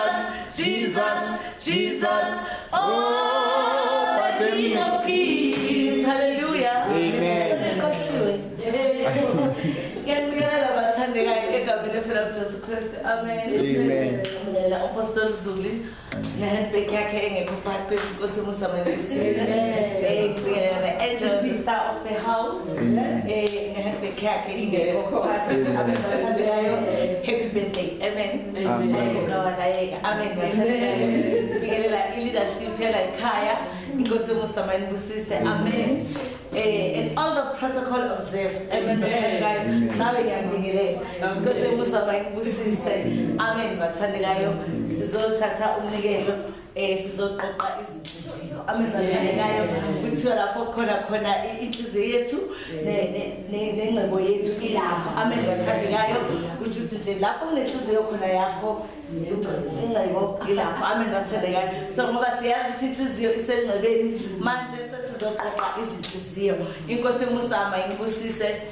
Jesus, Jesus, Jesus, oh, the King of Kings. Hallelujah. Amen. Jesu Kristu. Amen. Amen. Apostle Zuli nehandbag yakhe engekho phakathi kwethu, Nkosi umusa mayibusise. The angel, the star of the house. Nehandbag yakhe ingekho phakathi. Amen. Bathandekayo. Happy birthday. Amen. Amen. Amen. Bathandekayo. Bingelela i-leadership yala ekhaya. Inkosi umusa mayibusise. Amen. And all the protocol observed. Amen. Bathandekayo. Nawe ngiyabingelela. Inkosi umusa mayibusise. Amen. Bathandekayo. Sizothatha umnikelo, sizoqoqa izinhliziyo. Amen. Bathandekayo. Kuthiwa lapho khona inhliziyo yethu nengcebo yethu ilapho. Amen. Bathandekayo. Kusho ukuthi nje lapho kunenhliziyo khona yakho ingcebo ilapho. Amen. Bathandekayo. So ngoba siyazi ukuthi inhliziyo isengcebeni, manje sesizoqoqa izinhliziyo. Inkosi umusa mayibusise.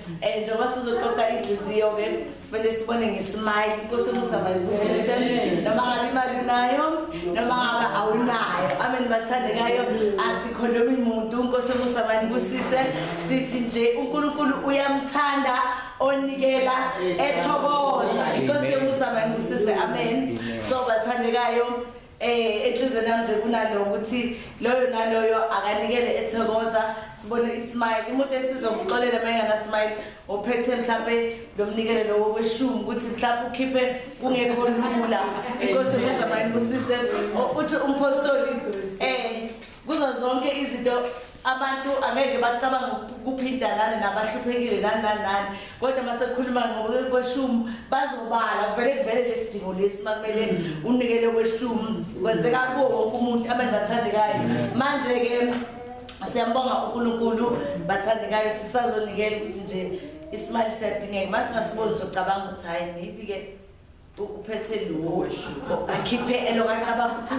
Njengoba sizoqoqa inhliziyo ke kufanele sibone ngesmile. Inkosi umusa mayibusise. Noma ngabe imali unayo, noma ngabe awunayo. Amen. Bathandekayo. Asikholomi umuntu. Inkosi umusa mayibusise. Sithi nje uNkulunkulu uyamthanda onikela ethokoza. Inkosi umusa mayibusise. Amen. So bathandekayo, enhliziyweni yami nje kunalo ukuthi loyo naloyo akanikele ethokoza, sibone ismile. Umuntu esizokuxolela uma engana smile ophethe mhlambe lo mnikelo lowo kweshumi ukuthi mhlambe ukhiphe kungekho lula. Inkosi umusa mayibusise. Uthi umpostoli kuzo zonke izinto abantu angeke bacabanga ukuphinda nani nabahluphekile nani nani nani, kodwa mase kukhuluma ngokweshumi bazobala kuvele kuvele lesidingo lesi makumele unikele kweshumi kwenzeka kuwo wonke umuntu. Amen. Bathandekayo. Manje ke siyambonga uNkulunkulu. Bathandekayo, sisazonikela ukuthi nje isimali siyadingeka. Masingasiboni socabanga ukuthi hayi maybe ke uphethe lo akhiphe elokacabanga ukuthi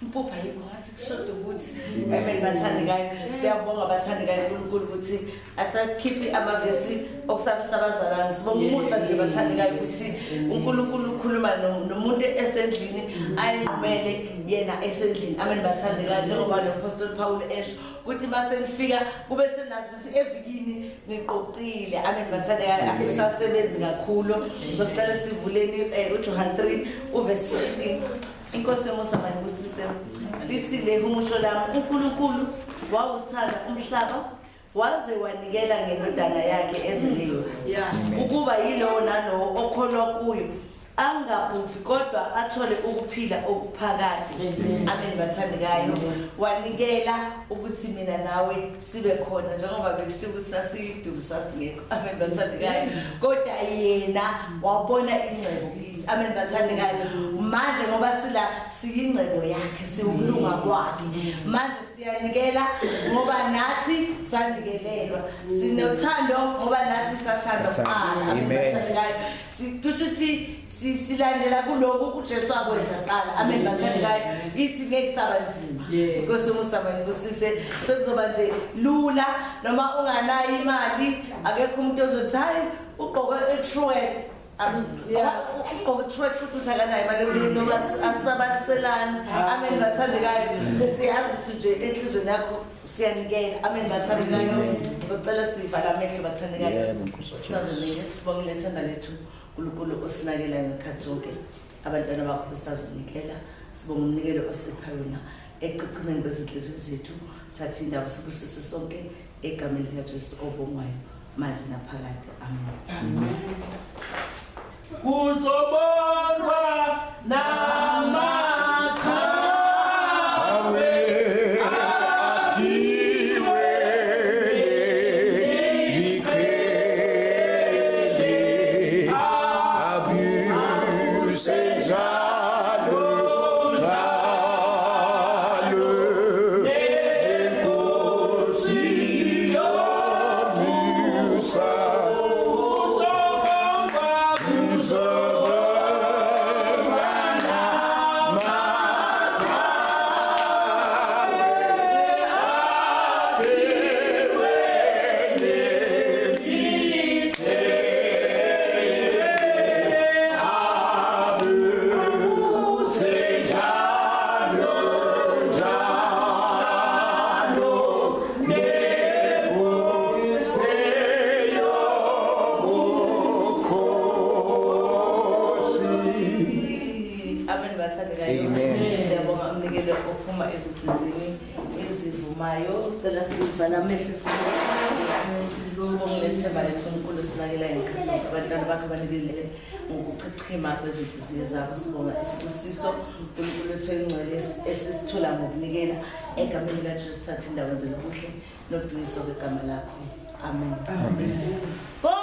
impupha yikho ngathi kushoda ukuthi. Amen. Bathandekayo. Siyabonga bathandekayo uNkulunkulu ukuthi asakhiphi amavesi okusabisa abazalwane. Sibonga umusa nje bathandekayo ukuthi uNkulunkulu ukhuluma nomuntu esendlini ayinqumele yena esendlini. Amen. Bathandekayo. Njengoba lo Apostle Paul esho ukuthi mase nifika kube senazi ukuthi evikini niqoqile. Amen. Bathandekayo. Asisasebenzi kakhulu. Ngizocela sivuleni uJohn 3 uverse 16. Inkosi umusa mayibusise. Lithi le humusho lami, uNkulunkulu wawuthanda umhlaba waze wanikela ngendodana yakhe ezeleyo, ukuba yilowo nalowo okholwa kuyo angabhubhi kodwa athole ukuphila okuphakade. Amen. Bathandekayo. Wanikela ukuthi mina nawe sibe khona, njengoba bekusho ukuthi sasiyidubu sasingekho. Amen. Bathandekayo. Kodwa yena wabona ingcebo kithi. Amen. Bathandekayo. Manje ngoba sila siyingcebo yakhe, siwukulunga kwakhe, manje siyanikela ngoba nathi sanikelelwa. Sinothando ngoba nathi sathandwa kuqala. Amen. Bathandekayo. Kusho ukuthi silandela kuloko uJesu akwenza kuqala. Amen. Bathandekayo. Kithi ngeke kusaba nzima. Inkosi umusa mayibusise. Sekuzoba nje lula noma unganayo imali, akekho umuntu ozothi hayi ugqoke eTruworth. Ugqoke eTruworth futhi usakanayo imali yomlilo asabaliselani. Amen. Bathandekayo. Siyazi ukuthi nje enhliziyweni yakho siyanikela. Amen. Bathandekayo. Ngizocela sivale amehlo bathandekayo. Sisazonikela sibongile ithemba lethu uNkulunkulu osinakela ngekhathi zonke. Abantwana bakho besazonikela. Sibonga umnikelo osipha yona ekuchichimeni kwezinhliziyo zethu. Thatha indawo sibusise sonke egameni likaJesu obongwayo manje naphakade. Amen. Kuzobongwa namaqhawe aphiwe iqhele abuse njalo njalo Nkosi yomusa. Kuzobongwa Kuzobongwa. Amen bathandekayo. Amen. Siyabonga umnikelo ophuma ezinhliziyweni ezivumayo. Cela sivala amehlo sibonge lethemba lethu uNkulunkulu sinakela ngekhathi zonke abantwana bakhe banikelele ngokuchichima kwezinhliziyo zabo. Sibonga isibusiso uNkulunkulu wethu oyingcwele esisithola ngokunikela egameni likaJesu. Thatha indawo wenzele ubuhle nodumiso kwegama lakho. Amen. Amen. Bonke